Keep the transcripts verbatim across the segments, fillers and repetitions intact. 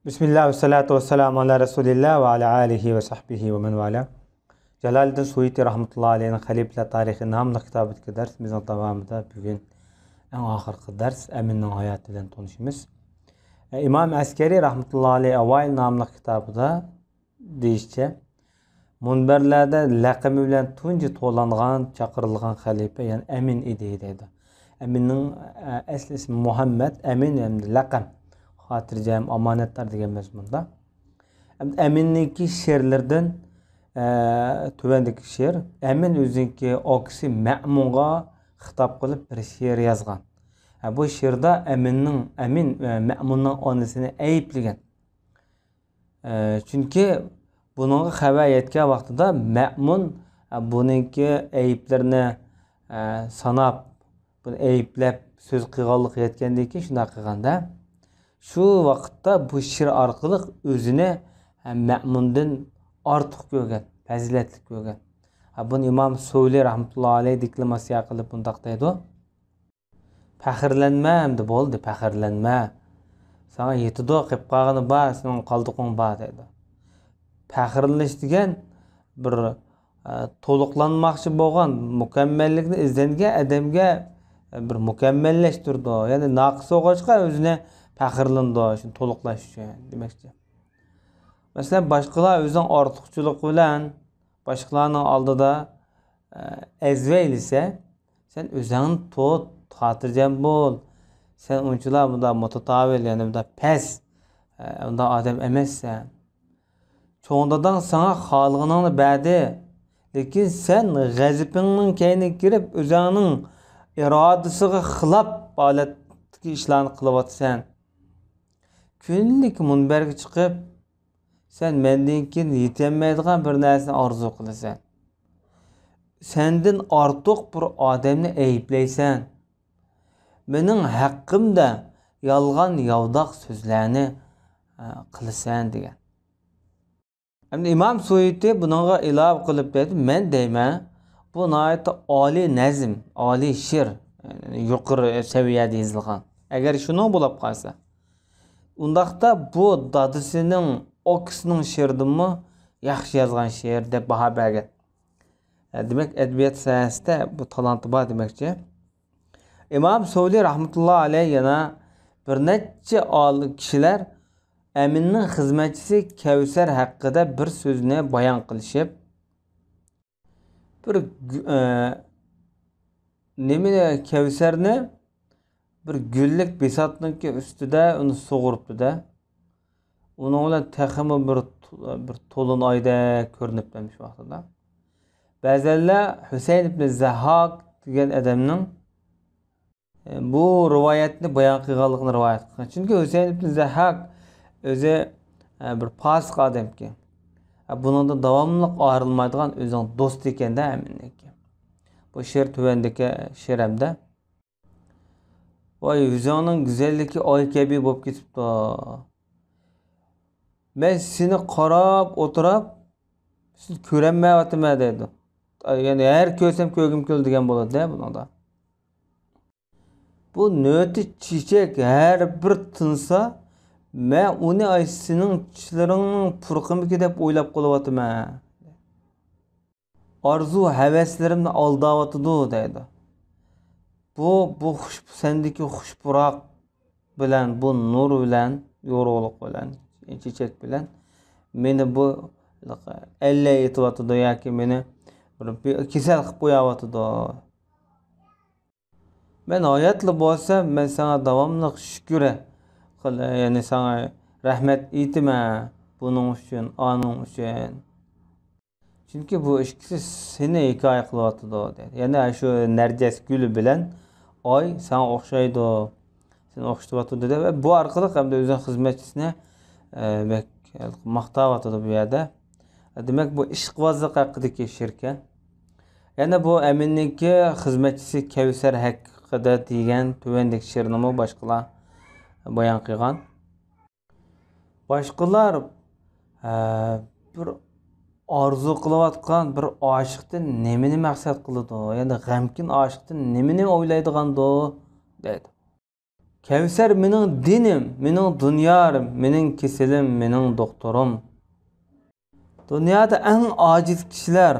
بىسمىللا ۋەسسالاتۇ ۋەسسالامۇ ئالا رەسۇلىللا ۋە ئالا ئالىھى ۋە سەھبىھى ۋە مەن ۋالا. جالالىدىن سۇيۇتى رەھمەتۇللا ئەلەيھىنىڭ خەلىپىلەر تارىخى ناملىق كىتابىدىكى دەرسىمىزنىڭ داۋامىدا بۈگۈن ئەڭ ئاخىرقى دەرس ئەمىننىڭ ھاياتى بىلەن تونۇشىمىز. ئىمام ئەسكەرى رەھمەتۇللا ئەلەيھ ئەۋائىل ناملىق كىتابىدا دېيىشىچە، مۇنبەرلەردە لەقىمى بىلەن تۇنجى تولانغان، چاقىرىلغان خەلىپە، يەنى ئەمىن ئىدى دەيدۇ. ئەمىننىڭ، ئە، ئەسلى ئىسمى مۇھەممەد، ئەمىن ھەمدە لەقەم، خاتىرجەم، ئامانەتلەر دېگەن مەزمۇندا. ئەمدى ئەمىننىڭكى شېئىرلىرىدىن، ئە، تۆۋەندىكى شېئىر. ئەمىن ئۆزىنىڭكى ئاكىسى مەمۇنغا خىتاب قىلىپ بىر شېئىر يازغان. ئە، بۇ شېئىردا ئەمىننىڭ، ئەمىن، ئە، مەمۇننىڭ ئانىسىنى ئەيىبلىگەن. ئە، چۈنكى بۇنىڭغا خەۋەر يەتكەن ۋاقتىدا مەمۇن، ئە، بۇنىڭكى ئەيىبلىرىنى، ئە، ساناپ، بۇنى ئەيىبلەپ سۆز قىلغانلىقى يەتكەندىن كېيىن شۇنداق قىلغاندا، شۇ ۋاقىتتا بۇ شېئىر ئارقىلىق ئۆزىنى، ئە، مەمۇندىن ئارتۇق كۆرگەن، پەزىلەتلىك كۆرگەن. ئە، بۇنى ئىمام سۇيۇتى رەھمەتۇللا ئەلەيھ دېكلاماتسىيە قىلىپ بۇنداق دەيدۇ. پەخىرلەنمە ئەمدى، بولدى، پەخىرلەنمە. ساڭا يېتىدۇ، قېلىپ قالغىنى بار، سېنىڭ قالدۇقۇڭ بار دەيدۇ. پەخىرلىنىش دېگەن بىر، ئە، تولۇقلانماقچى بولغان، مۇكەممەللىكنى ئىزدەنگەن ئادەمگە، ئە، بىر مۇكەممەللەشتۈرىدۇ. يەنى ناقىس بولغاچقا ئۆزىنى پەخىرلىنىدۇ، شۇنى تولۇقلاش ئۈچۈن دېمەكچى. مەسىلەن، باشقىلار ئۆزىنىڭ ئارتۇقچىلىقى بىلەن باشقىلارنىڭ ئالدىدا، ئە، ئەزۋەيلىسە، سەن ئۆزۈڭنى تۇت، خاتىرجەم بول. سەن ئۇنچىلا بۇنداق مۇتاتاۋىل، يەنى بۇنداق پەس، ئە، بۇنداق ئادەم ئەمەسسەن. چوڭ داداڭ ساڭا خالىغىنىڭنى بەردى، لېكىن سەن غەزىپىڭنىڭ كەينىگە كىرىپ، ئۆزۈڭنىڭ ئىرادىسىغا خىلاپ ھالەتتىكى ئىشلارنى قىلىۋاتىسەن. كۈنلۈك مۇنبەرگە چىقىپ، سەن مەندىن كېيىن يېتەلمەيدىغان بىر نەرسىنى ئارزۇ قىلىسەن. سەندىن ئارتۇق بىر ئادەمنى ئەيىبلەيسەن. مېنىڭ ھەققىمدە يالغان ياۋىداق سۆزلەرنى، ئە، قىلىسەن دېگەن. ئەمدى ئىمام سۇيۇتى بۇنىڭغا ئىلاۋە قىلىپ دەيدۇ، مەن دەيمەن، بۇ ناھايىتى ئالىي نەزم، ئالىي شېئىر، يەنى يۇقىرى سەۋىيەدە يېزىلغان. ئەگەر شۇنىڭ بولۇپ قالسا، ئۇنداقتا بۇ دادىسىنىڭ، ئاكىسىنىڭ شېئىرىدىنمۇ ياخشى يازغان شېئىر دەپ باھا بەرگەن. ئە، دېمەك، ئەدەبىيات ساھەسىدە بۇ تالانتى بار دېمەكچى. ئىمام سۇيۇتى رەھمەتۇللا ئەلەيھ يەنە بىر نەچچە ئال-، كىشىلەر ئەمىننىڭ خىزمەتچىسى كەۋسەر ھەققىدە بىر سۆزنى بايان قىلىشىپ، بىر گۈ-، ئە، نېمىنى، كەۋسەرنى بىر گۈللۈك بىساتنىڭكى ئۈستىدە ئۇنى سۇغۇرۇپتۇ-دە. ئۇنىڭ بىلەن تېخىمۇ بىر تو-، بىر تولۇن ئايدەك كۆرۈنۈپتۇ شۇ ۋاقتىدا. بەزەنلەر ھۈسەيىن ئىبنى زەھھاك دېگەن ئادەمنىڭ، ئە، بۇ رىۋايەتنى بايان قىلغانلىقىنى رىۋايەت قىلغان. چۈنكى ھۈسەيىن ئىبنى زەھھاك ئۆزى، ئە، بىر پاسىق ئادەمكەن. ئە، بۇنىڭدىن داۋاملىق ئايرىلمايدىغان ئۆزىنىڭ دوستى ئىكەن-دە، ئەمىننىڭكى. بۇ شېئىر تۆۋەندىكى شېئىرىمدە. ۋاي، يۈزۈڭنىڭ گۈزەللىكى ئاي كەبى بولۇپ كېتىپتۇ. مەن سېنى قاراپ ئولتۇراپ، سېنى كۆرەلمەيۋاتىمەن دەيدۇ. يەنى ھەر كۆرسەم كۆرگۈم كېلىدۇ دېگەن بولىدۇ بۇنىڭدا. بۇ نۆۋەتتە چېچەك ھەر بىر تىنسا، مەن ئۇنى، ئاي، سېنىڭ چىشلىرىڭنىڭ پۇرىقىمىكى دەپ ئويلاپ قېلىۋاتىمەن. ئارزۇ ھەۋەسلىرىمنى ئالداۋاتىدۇ دەيدۇ. بۇ، بۇ خۇش-، سەندىكى خۇش پۇراق بىلەن، بۇ نۇر بىلەن، يورۇقلۇق بىلەن، چېچەك بىلەن مېنى بۇ ئەللەي ئېتىۋاتىدۇ ياكى مېنى بىر، بىر كېسەل قىلىپ قويۇۋاتىدۇ. مەن ھاياتلا بولسام، مەن ساڭا داۋاملىق شۈكۈر قىل-، يەنى ساڭا رەھمەت ئېيتىمەن بۇنىڭ ئۈچۈن، ئانىڭ ئۈچۈن. چۈنكى بۇ ئىككىسى سېنى ھېكايە قىلىۋاتىدۇ، دەيدۇ. يەنى شۇ نەرجىس گۈلى بىلەن ئاي ساڭا ئوخشايدۇ، سېنى ئوخشىتىۋاتىدۇ، دەپ، بۇ ئارقىلىق ھەمدە ئۆزىنىڭ خىزمەتچىسىنى، ئە، بەك ماختاۋاتىدۇ بۇ يەردە. دېمەك، بۇ ئىشقىۋازلىق ھەققىدىكى شېئىركەن. يەنە بۇ ئەمىننىڭكى خىزمەتچىسى كەۋسەر ھەققىدە دېگەن تۆۋەندىكى شېئىرنىمۇ باشقىلار بايان قىلغان. باشقىلار، ئە، بىر ئارزۇ قىلىۋاتقان بىر ئاشىقتىن نېمىنى مەقسەت قىلىدۇ؟ يەنى غەمكىن ئاشىقتىن نېمىنى ئويلايدىغاندۇ؟ دەيدۇ. كەۋسەر مېنىڭ دىنىم، مېنىڭ دۇنيام، مېنىڭ كېسىلىم، مېنىڭ دوختۇرۇم. دۇنيادا ئەڭ ئاجىز كىشىلەر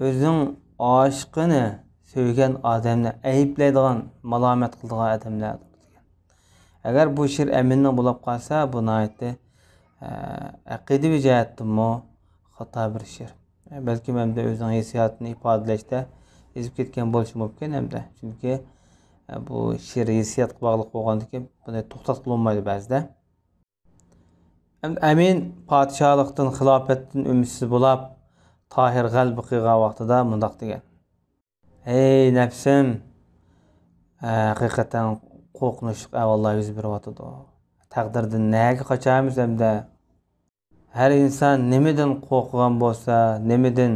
ئۆزىنىڭ ئاشىقىنى، سۆيگەن ئادەمنى ئەيىبلەيدىغان، مالامەت قىلىدىغان ئادەملەردۇر دېگەن. ئەگەر بۇ شېئىر ئەمىننىڭ بولۇپ قالسا، بۇ ناھايىتى، ئە، ئەقىدىۋى جەھەتتىنمۇ خاتا بىر شېئىر. بەلكىم ھەمدە ئۆزىنىڭ ھېسسىياتىنى ئىپادىلەشتە ئېزىپ كەتكەن بولۇشى مۇمكىن ھەمدە. چۈنكى، ئە، بۇ شېئىر ھېسسىياتقا باغلىق بولغاندىكىن بۇنى توختاتقىلى بولمايدۇ بەزىدە. ئەمدى ئەمىن پادىشاھلىقتىن، خىلاپەتتىن ئۈمىدسىز بولاپ، تاھىر غەلىبە قىلغان ۋاقتىدا مۇنداق دېگەن: «ھەي نەپسىم، ھەقىقەتەن قورقۇنچلۇق ئەھۋاللار يۈز بېرىۋاتىدۇ. تەقدىردىن نەگە قاچارمىز ئەمدى؟ ھەر ئىنسان نېمىدىن قورقىدىغان بولسا، نېمىدىن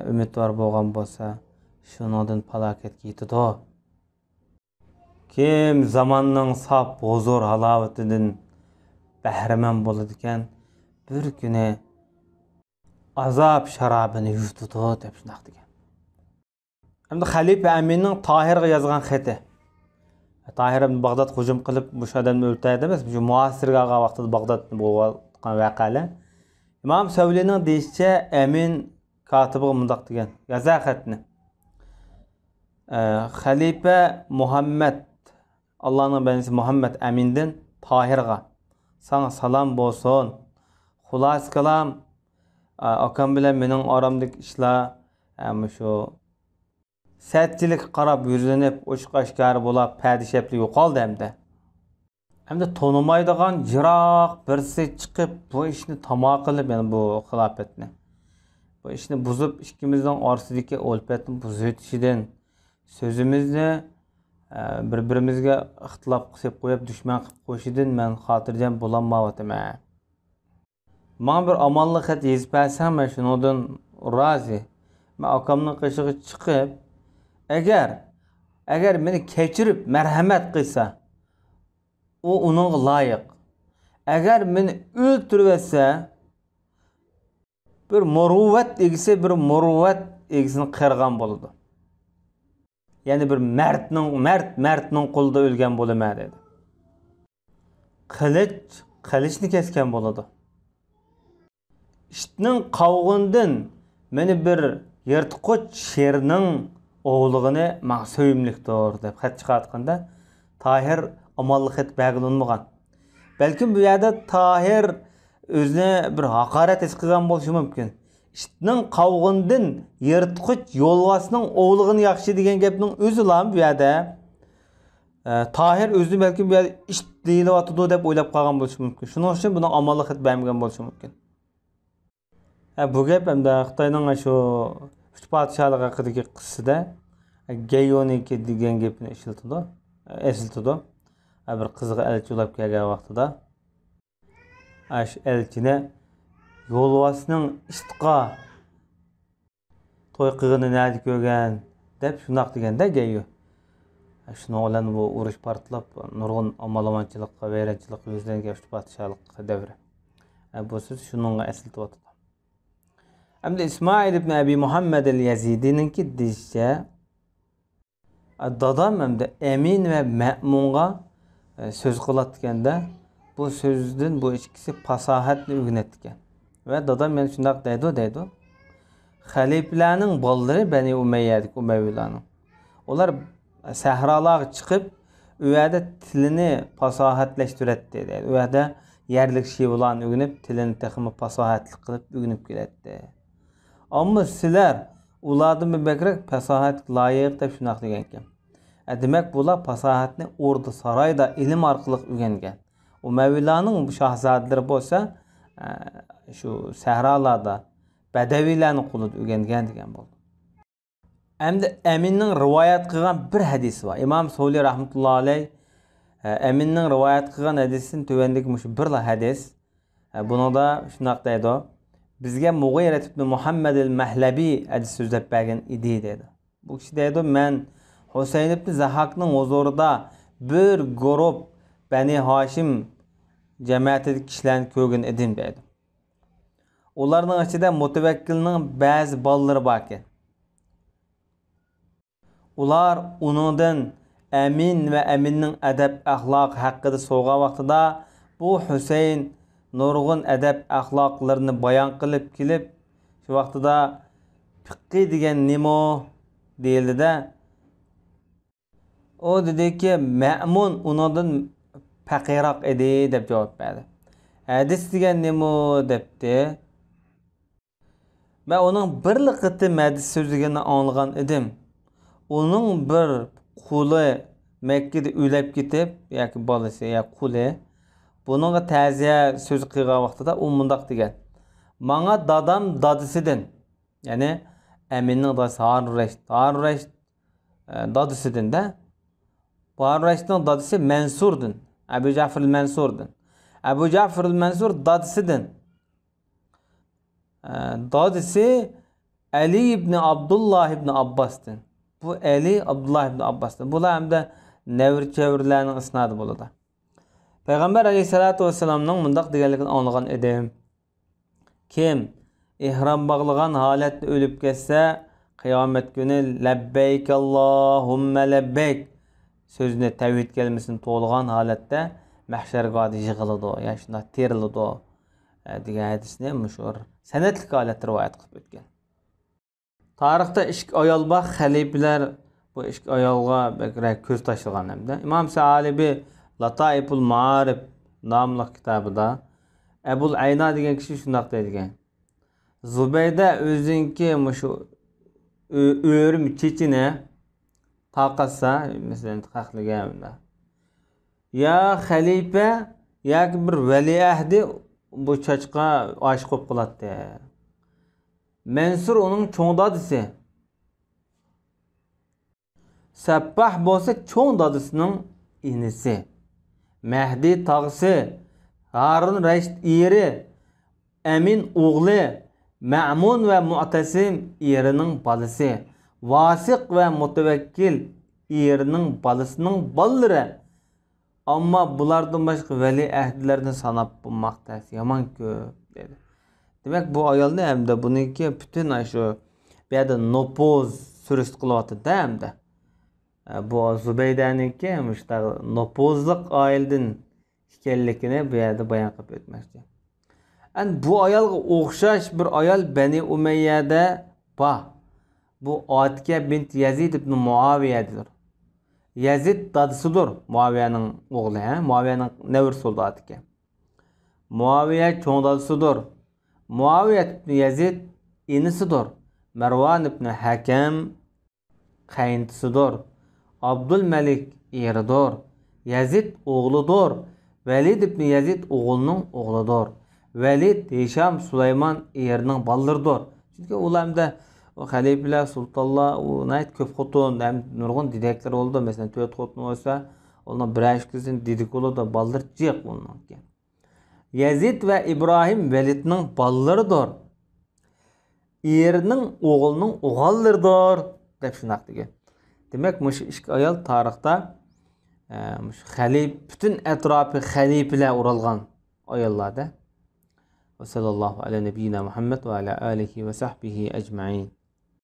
ئۈمىدۋار بولغان بولسا، شۇنىڭدىن پالاكەتكە يېتىدۇ.» كىم زاماننىڭ ساپ ھۇزۇر ھالاۋىتىدىن بەھرىمەن بولىدىكەن، بىر كۈنى ئازاب شارابىنى يۇتىدۇ، دەپ شۇنداق دېگەن. ئەمدى خەلىپە ئەمىننىڭ تاھىرغا يازغان خېتى. تاھىر ئەمدى باغدادقا ھۇجۇم قىلىپ، مۇشۇ ئادەمنى ئۆلتۈرەي دەپ ئەمەس، مۇشۇ مۇھاسىرىگە ئالغان ۋاقتىدا باغدادتا بولۇۋاتقان ۋەقەلەر. ئىمام سەۋلىنىڭ دېيىشىچە، ئەمىن كاتىپىغا مۇنداق دېگەن: «يازە خەتنى. ئە، خەلىپە مۇھەممەد، ئاللانىڭ بەندىسى مۇھەممەد ئەمىندىن تاھىرغا، ساڭا سالام بولسۇن. خۇلاسە كالام، ئە، ئاكام بىلەن مېنىڭ ئارامدىكى ئىشلار، ئە، مۇشۇ سەتچىلىككە قاراپ يۈزلىنىپ، ئوچۇق ئاشكارا بولاپ، پەدىشەپلىك يوقالدى ئەمدى.» ئەمدى تونۇمايدىغان يىراق بىرسى چىقىپ، بۇ ئىشنى تاماقا قىلىپ، يەنى بۇ خىلاپەتنى، بۇ ئىشنى بۇزۇپ، ئىككىمىزنىڭ ئارىسىدىكى ئۈلپەتنى بۇزۇۋېتىشىدىن، سۆزىمىزنى، ئە، بىر-بىرىمىزگە ئىختىلاپ قىلىپ قويۇپ، دۈشمەن قىلىپ قويۇشىدىن مەن خاتىرجەم بولالمايۋاتىمەن. ماڭا بىر ئامانلىق خەت يېزىپ بەرسەڭ، مەن شۇنىڭدىن رازى. مەن ئاكامنىڭ قېشىغا چىقىپ، ئەگەر، ئەگەر مېنى كەچۈرۈپ مەرھەمەت قىلسا، ئۇ ئۇنىڭغا لايىق. ئەگەر مېنى ئۆلتۈرۈۋەتسە، بىر مۇرۇۋۋەت ئىگىسى بىر مۇرۇۋۋەت ئىگىسىنى قىرغان بولىدۇ. يەنى بىر مەردنىڭ، مەرد مەردنىڭ قولىدا ئۆلگەن بولىمەن، دېدى. قىلىچ قىلىچنى كەسكەن بولىدۇ. ئىتنىڭ قاۋىقىدىن مېنى بىر يىرتقۇچ شىرنىڭ ئوۋلىغىنى ماڭا سۆيۈملۈكتۇر، دەپ خەت چىقارتقاندا، تاھىر ئامانلىق خەت بەرگىلى ئۇنىمىغان. بەلكىم بۇ يەردە تاھىر ئۆزىنى بىر ھاقارەت ھېس قىلغان بولۇشى مۇمكىن. ئىتنىڭ قاۋىقىدىن يىرتقۇچ يولۋاسنىڭ ئوۋلىغىنى ياخشى دېگەن گەپنىڭ ئۆزىلا بۇ يەردە، ئە، تاھىر ئۆزىنى بەلكىم بۇ يەردە ئىت دېيىلىۋاتىدۇ دەپ ئويلاپ قالغان بولۇشى مۇمكىن. شۇنىڭ ئۈچۈن بۇنىڭ ئامانلىق خەت بەرمىگەن بولۇشى مۇمكىن. ئە، بۇ گەپ ئەمدى خىتاينىڭ شۇ ئۈچ پادىشاھلىق ھەققىدىكى قىسسىدە، ئە، گەييۇنىڭكى دېگەن گېپىنى ئىشلىتىدۇ، ئە، ئېسلىتىدۇ. ئە، بىر قىزغا ئەلچى بولاپ كەلگەن ۋاقتىدا، ئاشۇ ئەلچىنى يولۋاسنىڭ ئىتقا توي قىلغىنى نەدە كۆرگەن؟ دەپ شۇنداق دېگەندە گەييۇ. شۇنىڭ بىلەن بۇ ئۇرۇش پارتلاپ، نۇرغۇن ئامالىمانچىلىققا، ۋەيرانچىلىققا يۈزلەنگەن ئۈچ پادىشاھلىق دەۋرى. بۇ سۆز شۇنىڭغا ئەسلىتىۋاتىدۇ. ئەمدى ئىسمائىل ئىبن ئەبى مۇھەممەد ئەل يەزىدىنىڭكى دېيىشىچە، دادام ئەمدى ئەمىن ۋە مەمۇنغا، ئە، سۆز قىلاتتىكەندە، بۇ سۆزدىن بۇ ئىككىسى پاساھەتنى ئۆگىنەتتىكەن. ۋە دادام يەنە شۇنداق دەيدۇ، دەيدۇ. خەلىپىلەرنىڭ بالىلىرى بەنى ئۇمەييەدىكى ئۇمەۋىلارنىڭ. ئۇلار سەھرالارغا چىقىپ، ئۇ يەردە تىلىنى پاساھەتلەشتۈرەتتى، دەيدۇ. ئۇ يەردە يەرلىك شېۋىلارنى ئۆگىنىپ، تىلىنى تېخىمۇ پاساھەتلىك قىلىپ ئۆگىنىپ كېلەتتى. ئەمما سىلەر ئۇلاردىنمۇ بەكرەك پاساھەتكە لايىق دەپ شۇنداق دېگەنكەن. ئە، دېمەك، بۇلار پاساھەتنى ئوردا سارايدا ئىلىم ئارقىلىق ئۆگەنگەن. ئۇمەۋىلارنىڭ شاھزادىلىرى بولسا، ئە، شۇ سەھرالاردا بەدەۋىيلەرنىڭ قولىدا ئۆگەنگەن دېگەن بولدى. ئەمدى ئەمىننىڭ رىۋايەت قىلغان بىر ھەدىسى بار. ئىمام سولى رەھمەتۇللا ئەلەي، ئە، ئەمىننىڭ رىۋايەت قىلغان ھەدىسىدىن تۆۋەندىكى مۇشۇ بىرلا ھەدىس. ئە، بۇنىڭدا شۇنداق دەيدۇ، بىزگە مۇغىرەت ئىبن مۇھەممەد ئەل مەھلەبى ھەدىس سۆزلەپ بەرگەن ئىدى، دەيدۇ. بۇ كىشى دەيدۇ، مەن ھۈسەيىن ئىبن زەھھاكنىڭ ھۇزۇرىدا بىر گۇرۇپ بەنى ھاشىم جەمەتىدىكى كىشىلەرنى كۆرگەن ئىدىم، دەيدۇ. ئۇلارنىڭ ئىچىدە مۇتەۋەككىلنىڭ بەزى بالىلىرى باركەن. ئۇلار ئۇنىڭدىن ئەمىن ۋە ئەمىننىڭ ئەدەپ ئەخلاقى ھەققىدە سورىغان ۋاقتىدا، بۇ ھۈسەيىن نۇرغۇن ئەدەپ ئەخلاقلىرىنى بايان قىلىپ كېلىپ، شۇ ۋاقتىدا «پىققى دېگەن نېمە؟» دېيىلدىدە، ئۇ دېدىكى، «مەمۇن ئۇنىڭدىن پەقىرراق ئىدى» دەپ جاۋاب بەردى. «ھەدىس دېگەن نېمە؟» دەپتى. مەن ئۇنىڭ بىرلا قېتىم ھەدىس سۆزلىگىنىنى ئاڭلىغان ئىدىم. ئۇنىڭ بىر قۇلى مەككىدە ئۆلۈپ كېتىپ، ياكى بالىسى، يا قۇلى، بۇنىڭغا تەزىيە سۆز قىلغان ۋاقتىدا ئۇ مۇنداق دېگەن: «ماڭا دادام دادىسىدىن»، يەنى ئەمىننىڭ دادىسى ھارۇن رەشىد، ھارۇن رەشىد، ئە، دادىسىدىن-دە. بۇ ھارۇن رەشىدنىڭ دادىسى مەنسۇردىن، ئەبۇ جەفىر مەنسۇردىن. ئەبۇ جەفىر مەنسۇر دادىسىدىن. ئە، دادىسى ئەلى ئىبنى ئابدۇللا ئىبنى ئابباستىن. بۇ ئەلى ئابدۇللا ئىبنى ئابباستىن. بۇلار ھەمدە نەۋرە-چەۋرىلەرنىڭ ئىسنادى بولىدۇ. پەيغەمبەر ئەلەيھىسسالاتۇ ۋەسسالامنىڭ مۇنداق دېگەنلىكىنى ئاڭلىغان ئىدىم. كىم ئېھرام باغلىغان ھالەتتە ئۆلۈپ كەتسە، قىيامەت كۈنى «لەببەيك ئاللاھۇممە لەببەيك» سۆزىنى، تەۋھىد كەلىمىسىنى توۋلىغان ھالەتتە مەھشەرگاھدا يىغىلىدۇ، يا شۇنداق تېرىلىدۇ، ئە، دېگەن ھەدىسنى مۇشۇ سەنەدلىك ھالەتتە رىۋايەت قىلىپ ئۆتكەن. تارىختا ئىككى ئايال بار، خەلىپىلەر بۇ ئىككى ئايالغا بەكرەك كۆز تاشلىغان ھەمدە. ئىمام سەئالىبى لاتائىپۇل مائارىپ ناملىق كىتابىدا ئەبۇل ئەينا دېگەن كىشى شۇنداق دەيدىكەن: زۇبەيدە ئۆزىنىڭكى مۇشۇ ئۆ-، ئۆرۈم چېچىنى تارقاتسا، مەسىلەن، خەقلىگەن يا خەلىپە ياكى بىر ۋەلىئەھدى بۇ چاچقا ئاشىق بولۇپ قالاتتى. مەنسۇر ئۇنىڭ چوڭ دادىسى. سەپپاھ بولسا چوڭ دادىسىنىڭ ئىنىسى. مەھدى تاغىسى، ھارۇن رەشىد ئېرى، ئەمىن ئوغلى، مەمۇن ۋە مۇئتەسىم ئېرىنىڭ بالىسى، ۋاسىق ۋە مۇتەۋەككىل ئېرىنىڭ بالىسىنىڭ بالىلىرى. ئەمما بۇلاردىن باشقا ۋەلىئەھدىلەرنى ساناپ بولماق تەس، يامان كۆپ، دېدى. دېمەك، بۇ ئايالنى ھەمدە بۇنىڭكى پۈتۈن ئاشۇ بۇ يەردە نوپۇز سۈرۈشتە قىلىۋاتىدۇ-دە ھەمدە. ئە، بۇ زۇبەيدەنىڭكى مۇشۇنداق نوپۇزلۇق ئائىلىدىن ئىكەنلىكىنى بۇ يەردە بايان قىلىپ ئۆتمەكچى. ئەنە بۇ ئايالغا ئوخشاش بىر ئايال بەنى ئۇمەييەدە بار. بۇ ئاتىكە بىنت يەزىد ئىبن مۇئاۋىيەدۇر. يەزىد دادىسىدۇر، مۇئاۋىيەنىڭ ئوغلى، ھە؟ مۇئاۋىيەنىڭ نەۋرىسى بولىدۇ ئاتىكە. مۇئاۋىيە چوڭ دادىسىدۇر. مۇئاۋىيە ئىبن يەزىد ئىنىسىدۇر. مەرۋان ئىبن ھەكەم قەينىتىسىدۇر. ئابدۇلمەلىك ئېرىدۇر. يەزىد ئوغلىدۇر. ۋەلىد ئىبن يەزىد ئوغلىنىڭ ئوغلىدۇر. ۋەلىد، ھىشام، سۇلايمان ئېرىنىڭ بالىلىرىدۇر. چۈنكى ئۇلار ئەمدى ئۇ خەلىپىلەر، سۇلتانلار، ئۇ ناھايىتى كۆپ خوتۇن، ھەم نۇرغۇن دېدەكلىرى بولىدۇ. مەسىلەن، تۆت خوتۇن بولسا، ئۇنىڭ بىرەر ئىككىسىدىن دېدىك بولىدۇ، بالىلىرى جىق ئۇنىڭكى. يەزىد ۋە ئىبراھىم ۋەلىدنىڭ بالىلىرىدۇر. ئېرىنىڭ ئوغلىنىڭ ئوغۇللىرىدۇر، دەپ شۇنداق دېگەن. دېمەك، مۇشۇ ئىككى ئايال تارىختا، ئە، مۇشۇ خەلىپ-، پۈتۈن ئەتراپى خەلىپىلەر ئورالغان ئاياللاردا. ۋە سەللەللاھۇ ئەلە نەبىييىنا مۇھەممەد ۋە ئەلە ئالىھى ۋە سەھبىھى ئەجمەئىن.